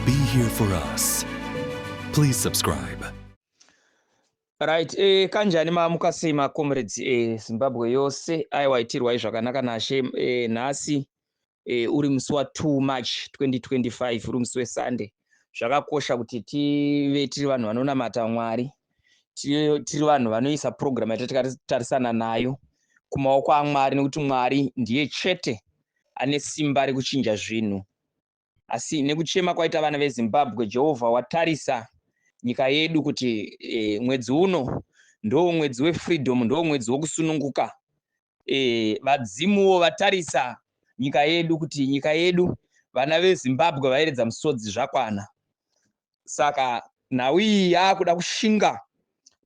Be here for us. Please subscribe. Right, kanjani mamuka sei macomrades Zimbabwe yose? Aiwa, itirwai zvakanaka nashe. Nhasi uri musi wa2 March 2025, uri musi weSunday. Zvakakosha kuti tive tiri vanhu vanonamata Mwari, tiri vanhu vanoisa program yatakatarisana nayo kumaoko aMwari, nekuti Mwari ndiye chete ane simba rekuchinja zvinhu. Asi nekuchema kwaita vana veZimbabwe, Jehovha watarisa nyika yedu kuti mwedzi uno ndo mwedzi wefreedom, ndo mwedzi wokusununguka. Vadzimuwo vatarisa nyika yedu kuti nyika yedu, vana veZimbabwe vairedza musodzi zvakwana. Saka nhau iyi yaakuda kushinga,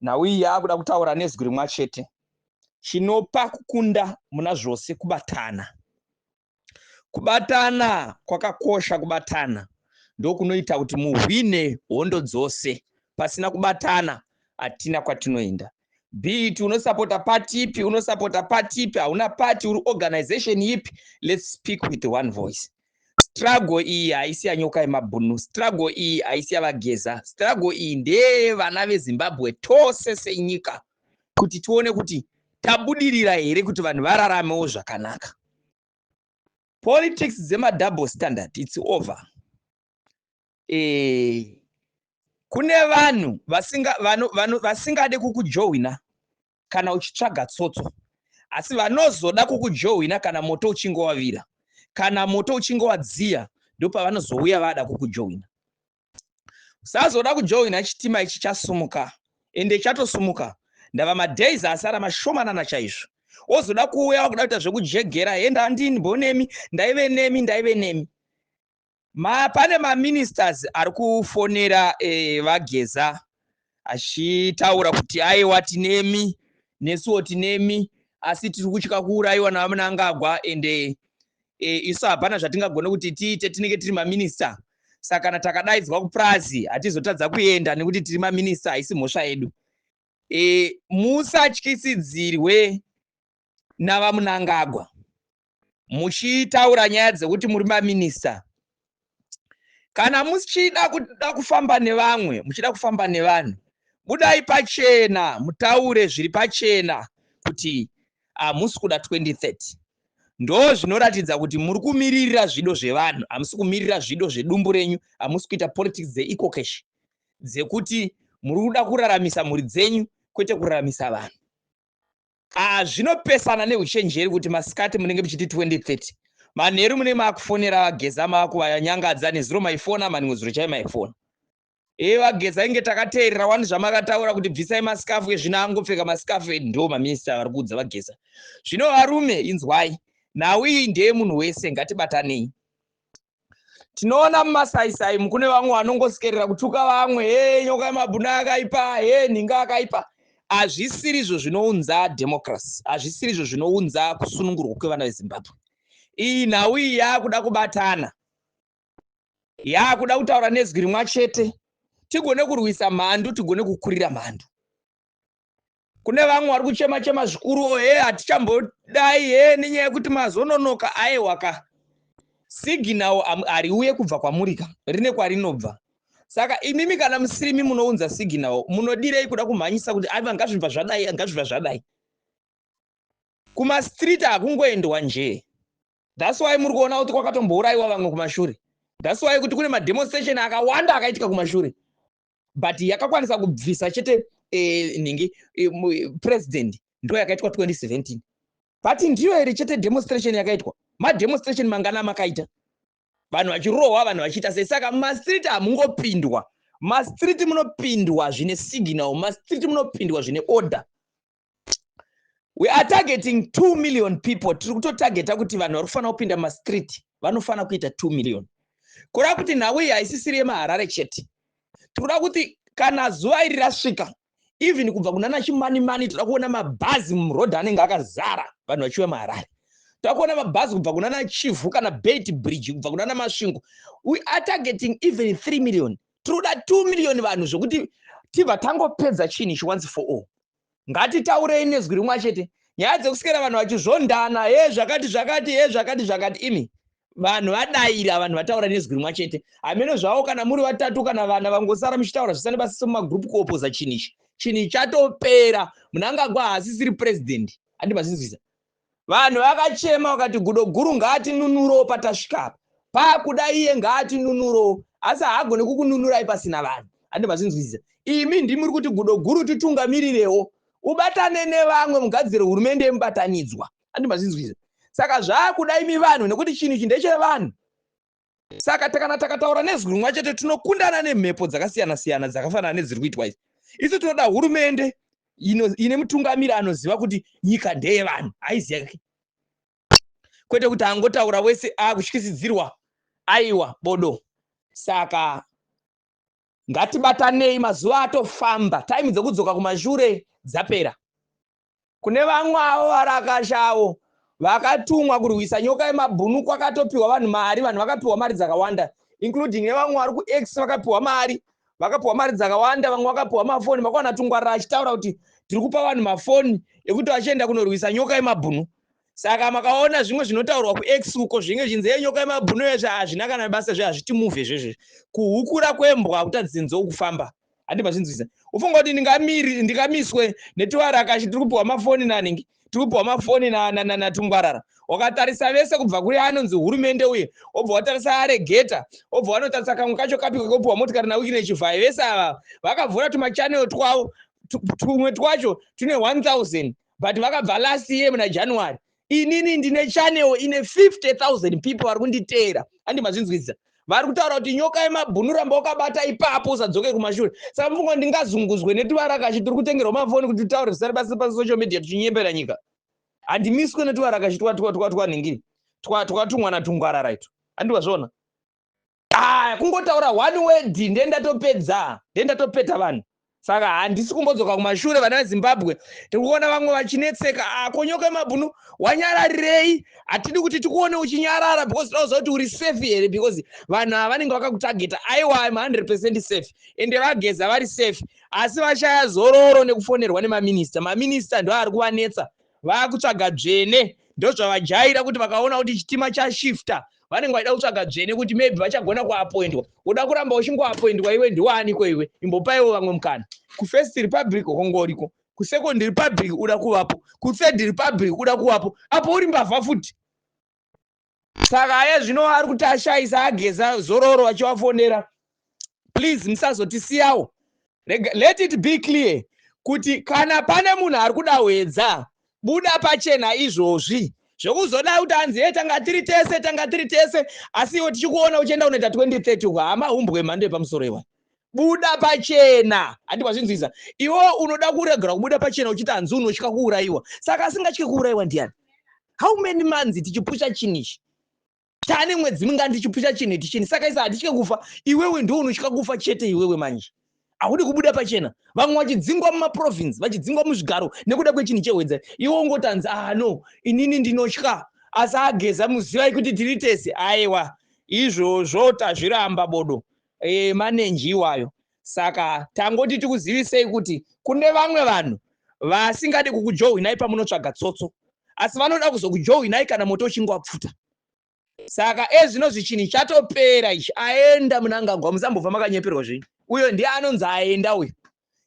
nhau iyi yaakuda kutaura nezwi rimwe chete. Chinopa kukunda muna zvose kubatana. Kubatana kwakakosha. Kubatana ndokunoita kuti muhwine hondo dzose. Pasina kubatana hatina kwatinoenda. Be it unosapota party ipi, unosapota party ipi, hauna party, uri organization ipi, let's speak with one voice. Struggle iyi haisi yanyoka yemabhunu, struggle iyi haisi yavaGeza, struggle iyi ndeyevana veZimbabwe tose senyika, kuti tione kuti tabudirira here, kuti vanhu vararamewo zvakanaka. Politics dzemadouble standard, it's over. Kune vanhu vasingade kukujohwina kana uchitsvaga tsotso, asi vanozoda kukujohwina kana moto uchinge wavira, kana moto uchinge wadziya, ndopavanozouya vada kukujohwina. Usazoda kujohwina chitima ichi chasumuka, ende chatosumuka. Ndava madays asara mashomanana chaizvo, wozoda kuuya wakuda kuita zvekujegera, henda andinbonemi, ndaive nemi, ndaive nemi. Pane maministers ari kufonera vaGeza achitaura kuti aiwa, tinemi, nesuwo tinemi, asi tiri kutya kuurayiwa naVaMnangagwa, ende isu hapana zvatingagone kuti tiite, tinenge tiri maminista, saka kana takadaidzwa kupurazi hatizotadza kuenda nekuti tiri maminista, haisi mhosva yedu. Musatyisidzirwe naVaMnangagwa muchitaura nyaya dzekuti muri maminista. Kana muchida kuda kufamba nevamwe, muchida kufamba nevanhu, budai pachena, mutaure zviri pachena kuti hamusi kuda 2030. Ndo zvinoratidza kuti muri kumiririra zvido zvevanhu, hamusi kumirira zvido zvedumbu renyu, hamusi kuita politics dzeEcoCash, dzekuti muri kuda kuraramisa mhuri dzenyu kwete kuraramisa vanhu. Zvinopesana neuchenjeri kuti masikati munenge muchiti 2030, manheru munenge maakufonera vaGeza, maakuvanyangadza. Nezuro maifona, manimwe zuro chai maifona e vaGeza, inge takateerera wani zvamakataura kuti bvisai masikafu ezvino angopfeka masikafu. Ndo maminista vari kuudza vaGeza. Zvino varume, inzwai, nhau iyi ndeyemunhu wese, ngatibatanei. Tinoona mumasaisai mukune vamwe vanongoskerera kutuka vamwe, he nyoka yemabhuna akaipa, he nhinga akaipa. Hazvisirizvo zvinounza democracy, hazvisirizvo zvinounza kusunungurwa kwevana veZimbabwe. Iyi nhau iyi yaakuda kubatana, yaakuda kutaura nezwi rimwe chete, tigone kurwisa mhandu, tigone kukurira mhandu. Kune vamwe vari kuchema chema zvikuru, he hatichambodai, he nenyaya yekuti mazononoka. Aiwa ka, signal hariuye kubva kwamuri ka, rine kwarinobva. Saka imimi kana musirimi munounza signal, munodirei kuda kumhanyisa kuti aiva ngazvibva zvadai, ngazvibva zvadai? Kumastreet hakungoendwa njee. That's why muri kuona kuti kwakatombourayiwa vamwe kumashure. That's why kuti kune mademonstration akawanda akaitika kumashure, but yakakwanisa kubvisa chete nhingi president ndo yakaitwa 2017. But ndiyo here chete demonstration yakaitwa? Mademonstration mangana makaita, vanhu vachirohwa, vanhu vachiita sei? Saka mumastreet hamungopindwa. Mastreet munopindwa zvine signal, mastreet munopindwa zvine order. We are targeting 2 million people. Tiri kutotargeta kuti vanhu vari kufanira kupinda mumastreet vanofanira kuita 2 million, kureva kuti nhau iyi haisisiri yemaHarare chete. Tikuda kuti kana zuva iri rasvika, even kubva kunana Chimanimani, toda kuona mabhazi murodhi anenge akazara, vanhu vachiuya muHarare. Toda kuona mabhazi kubva kunana Chivhu kana Beitbridge, kubva kunana Masvingo. We are targeting even 3 million. Tiri kuda 2 million vanhu, zvokuti tibva tangopedza chinhu ichi once for all. Ngatitaurei nezwi rimwe chete. Nyaya dzekuswera vanhu vachizvondana, he zvakati zvakati, he zvakati zvakati, imi. Vanhu vadaira, vanhu vataura nezwi rimwe chete. Hameno zvavo kana muri vatatu kana vana vangosara muchitaura zvisina basa mumagroup kuopoza chinhu ichi. Chinhu chatopera. Mnangagwa haasisiri president. Handi mazinzwisa. Vanhu vakachema vakati gudo guru ngaatinunurewo patasvika apa. Pakuda iye ngaatinunurewo. Asi haagoni kukununurai pasina vanhu. Handi mazinzwisisa. Imi ndimi muri kuti gudo guru titungamirirewo. Ubatane nevamwe mugadzire hurumende yemubatanidzwa. Handi mazinzwisisa. Saka zvaakuda imi vanhu nekuti chinhu ichi ndechevanhu. Saka kana takataura nezwi rimwe chete tinokundana nemhepo dzakasiyana siyana dzakafanana nedziri kuitwa idzi. Isu tinoda hurumende ine mutungamiri anoziva kuti nyika ndeyevanhu, haizi yake. Kwete kuti angotaura wese akutyisidzirwa, aiwa bodo. Saka ngatibatanei, mazuva atofamba, time dzekudzoka kumashure dzapera. Kune vamwe avo varakasha avo vakatumwa kurwisa nyoka yemabhunu, kwakatopiwa vanhu mari, vanhu vakapiwa mari dzakawanda, including nevamwe vari kuX vakapiwa mari, vakapiwa mari dzakawanda, vamwe vakapiwa mafoni. Makaona Tungwarara achitaura kuti tiri kupa vanhu mafoni ekuti vachienda kunorwisa nyoka yemabhunu. Saka makaona zvimwe zvinotaurwa kuX uko zvinge zvinzi nyoka yemabhunu ezve hazvina kana basa, zve hazvitimuvhe zvezve. Kuhukura kwembwa hakutadzi nzou kufamba. Handi mazvinzwisa. Ufunga kuti ndingamiswe netiwarakashi tiri kupiwa mafoni naningi, tiri kupiwa mafoni naTungwarara. Wakatarisa vese kubva kuri anonzi hurumende uye wobva watarisa aregeta, wobva wanotarisa kamwe kacho kapi kakopiwa motikari naWicknell Chivayo. Vese ava vakavhura tumachannel twavo, tumwe twacho tune 1000, but vakabva last year muna January. Inini ndine channel ine 50,000 people vari kunditeera. Handi mazvinzwisisa. Vari kutaura kuti nyoka yemabhunu ramba wakabata ipapo usadzoke kumashure. Saka mufunga ndingazunguzwe netivarakashi tiri kutengerwa mafoni kuti titaure zvisari basa pasocial media tichinyembera nyika? Handimiswe netivarakashi twanhingiri twakatumwa naTungwarara ito. Handi wazviona? Ah, kungotaura one word ndendatopedza, ndendatopeta vanhu. Saka handisi kumbodzoka kumashure. Vana veZimbabwe, tiri kuona vamwe vachinetseka. Ah, ko nyoka yemabhunu wanyararirei? Hatidi kuti tikuone uchinyarara because tinoziva kuti uri safe here, because vanhu ava vanenge vakakutageta. Aiwa, I'm 100% safe, ende vageza vari safe, asi vashaya zororo nekufonerwa nemaminista. Maminista ndo ari kuvanetsa, vakutsvaga dzvene. Ndozvavajaira kuti vakaona kuti chitima chashifta, vanenge vachida kutsvaga dzvene kuti maybe vachagona kuapoindwa. Uda kuramba uchingoapoindwa iwe ndiwaniko iwe? Imbopaiwo vamwe mukana. KuFirst Republic kongoriko, kuSecond Republic uda kuvapo, kuThird Republic uda kuvapo, apo uri mbavha futi. Saka aya zvino ari kuti ashayisa ageza zororo vachivafonera. Please musazotisiyawo. Let it be clear kuti kana pane munhu ari kuda hwedza, buda pachena izvozvi. Zvekuzoda kuti hanzi ye tanga tiri tese, tanga tiri tese, asi iwe tichikuona uchienda kunoita 2030 uko, hama humbwe mhando yepamusoro iwa. Buda pachena. Handi wazvinzwisa? Iwe unoda kuregera kubuda pachena uchiti hanzi unotya kuurayiwa. Saka asingatyi kuurayiwa ndiani? How many months tichipusha chinhu ichi? Tane mwedzi mingani tichipusha chinhu ichi chini? Saka isa hatitye kufa. Iwewe ndiwo unotya kufa chete. Iwewe manje haudi kubuda pachena, vamwe vachidzingwa mumaprovince, vachidzingwa muzvigaro nekuda kwechinhu chehwedza. Iwe ungoti hanzi, ah no, inini ndinotya, asi ageza muzivai kuti tiri tese. Aiwa, izvozvo tazviramba bodo. Manenji iwayo. Saka tangoti tikuzivisei kuti kune vamwe vanhu vasingadi kukujoinai pamunotsvaga tsotso, asi vanoda kuzokujoinai kana moto uchinge wapfuta. Saka ezvino zvichinhu chatopera ichi, aenda Munangagwa, musambobva makanyeperwa zvenyu. Uyo ndiye anonzi aenda uyo.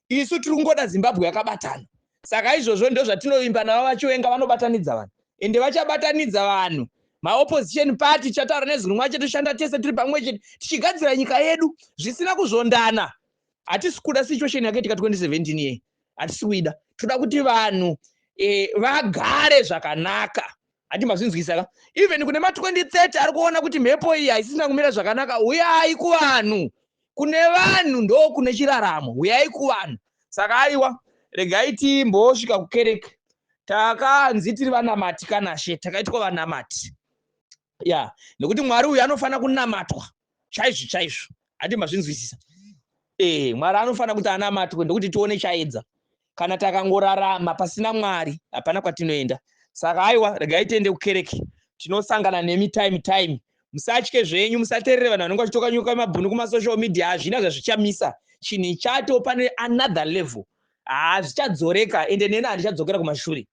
Isu tiri kungoda Zimbabwe yakabatana. Saka izvozvo ndo zvatinovimba navo. VaChiwenga vanobatanidza vanhu, ende vachabatanidza vanhu. Maopposition party tichataura nezwi rimwe chete, toshanda tese tiri pamwe chete tichigadzira nyika yedu zvisina kuzondana. Hatisi kuda situation yakaitika 2017 yei, hatisi kuida. Toda kuti vanhu vagare zvakanaka. Hati mazvinzwisa ka? Even kune ma2030 ari kuona kuti mhepo iyi haisisina kumira zvakanaka, uyai kuvanhu. Kune vanhu ndo kune chiraramo, uyai kuvanhu. Saka aiwa, regai timbosvika kukereke. Takanzi tiri vanamati kanashe, takaitwa vanamati ya, nekuti Mwari uyu anofanira kunamatwa chaizvo chaizvo. Hati mazvinzwisisa? Mwari anofanira kuti anamatwe ndokuti tione chaedza. Kana takangorarama pasina Mwari, hapana kwatinoenda. Saka aiwa, regai tiende kukereke. Tinosangana nemi time time. Musatye zvenyu, musateerere vanhu vanenge vachitoka nyoka yemabhunu kumasocial media. Hazvina zvazvichamisa. Chinhu chato pane another level, hazvichadzoreka, ende neni handichadzokera kumashure.